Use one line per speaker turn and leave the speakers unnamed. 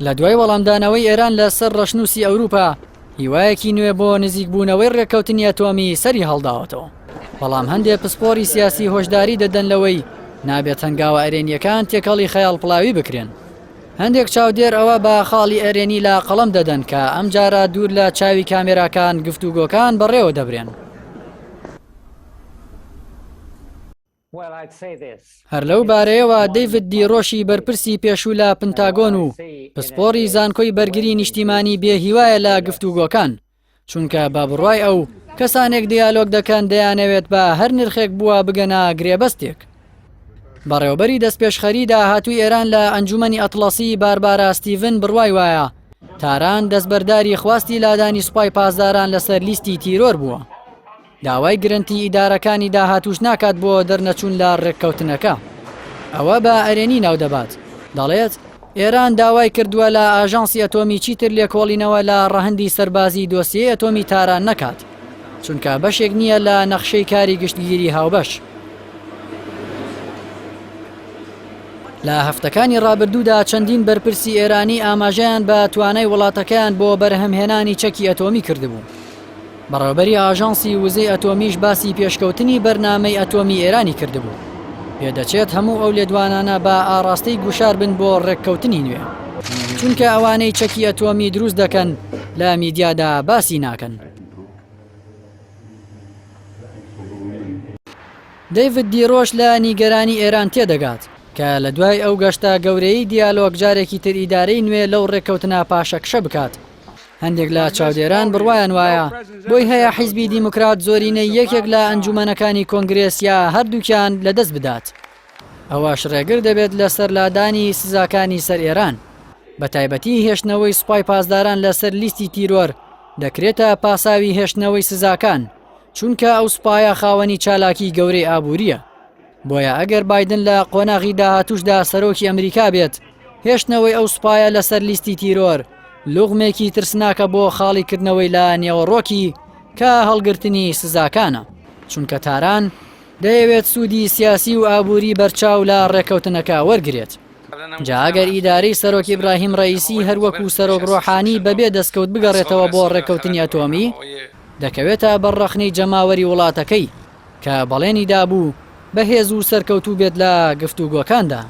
لە دوای وەڵامدانەوەی ئێران لە سەر ڕەشنووسی ئەوروپا، هیوایەکی نوێ بۆ نزیکبوونەوەی ڕێککەوتنی ئەتۆمی سەری هەڵداوەتەوە. بەڵام هەندێ پسپۆڕی سیاسی هۆشداری دەدەن لەوەی نابێت هەنگاوە ئەرێنییەکان تێکەڵی خەیاڵپڵاوی بکرێن. هەندێک چاودێر ئەوە بە خاڵی ئەرێنی لە قەڵەم دەدەن کە ئەمجارە دوور لە چاوی کامێراکان گفتوگۆکان بەڕێوە دەبرێن. هەر لەو بارەیەوە دەیڤد دیڕۆشی بەرپرسی پێشوو لە پنتاگۆن و پسپۆڕی زانکۆی بەرگری نیشتیمانی بێ هیوایە لە گفتوگۆکان، چونکە بە بڕوای ئەو کەسانێک دیالۆگ دەکەن دەیانەوێت بە هەر نرخێک بووە بگەنە گرێبەستێک. بەڕێوەبەری دەستپێشخەری داهاتووی ئێران لە ئەنجومەنی ئەتڵەسی باربارا ستیڤن بڕوای وایە تاران دەستبەرداری خواستی لادانی سوپای پاسداران لەسەر لیستی تیرۆر بووە. داوای گرەنتی ئیدارەکانی داهاتووش ناکات بۆ دەرنەچوون لە ڕێککەوتنەکە. ئەوە بە ئەرێنی ناودەبات. دەڵێت، ئێران داوای کردووە لە ئاژانسی ئەتۆمی چیتر لێکۆڵینەوە لە ڕەهەندی سەربازی دۆسیەی ئەتۆمی تاران نەکات، چونکە بەشێک نییە لە نەخشەی کاری گشتگیری هاوبەش. لە هەفتەکانی ڕابردوودا چەندین بەرپرسی ئێرانی ئاماژەیان بە توانای وڵاتەکەیان بۆ بەرهەمهێنانی چەکی ئەتۆمی کردبوو. بەڕێوەبەری ئاژانسی وزەی ئەتۆمیش باسی پێشکەوتنی بەرنامەی ئەتۆمی ئێرانی کردبوو. پێدەچێت هەموو ئەو لێدوانانە بە ئاڕاستەی گوشار بن بۆ ڕێککەوتنی نوێ. چونکە ئەوانەی چەکی ئەتۆمی دروست دەکەن لە میدیادا باسی ناکەن. دەیڤد دیرۆش لە نیگەرانی ئێران تێدەگات، کە لە دوای ئەو گەشتە گەورەیەی دیالۆگ جارێکی تر ئیدارەی نوێ لەو ڕێککەوتنە پاشەکشە بکات. هەندێک لە چاودێران بڕوایان وایە بۆی هەیە حیزبی دیموکرات زۆرینەی یەکێک لە ئەنجومەنەکانی کۆنگرێس یا هەردووکیان لەدەست بدات. ئەوەش ڕێگر دەبێت لە سەرلادانی سزاکانی سەر ئێران، بەتایبەتی هێشتنەوەی سوپای پاسداران لەسەر لیستی تیرۆر دەکرێتە پاساوی هێشتنەوەی سزاکان، چونکە ئەو سوپایە خاوەنی چالاکی گەورەی ئابوورییە. بۆیە ئەگەر بایدن لە قۆناغی داهاتووشدا سەرۆکی ئەمریکا بێت، هێشتنەوەی ئەو سوپایە لەسەر لیستی تیرۆر، لوغمێکی ترسناکە بۆ خاڵیکردنەوەی لە نێوەڕۆکی کە هەڵگرتنی سزاکانە، چونکە تاران دەیەوێت سوودی سیاسی و ئابووری بەرچاو لە ڕێککەوتنەکە وەرگرێت. جا ئەگەر ئیدارەی سەرۆک ئیبراهیم ڕەئیسی هەروەکو سەرۆک ڕۆحانی بەبێ دەستکەوت بگەڕێتەوە بۆ ڕێککەوتنی ئەتۆمی، دەکەوێتە بەر ڕەخنەی جەماوەری وڵاتەکەی کە بەڵێنی دابوو بەهێز و سەرکەوتوو بێت لە گفتوگۆکاندا.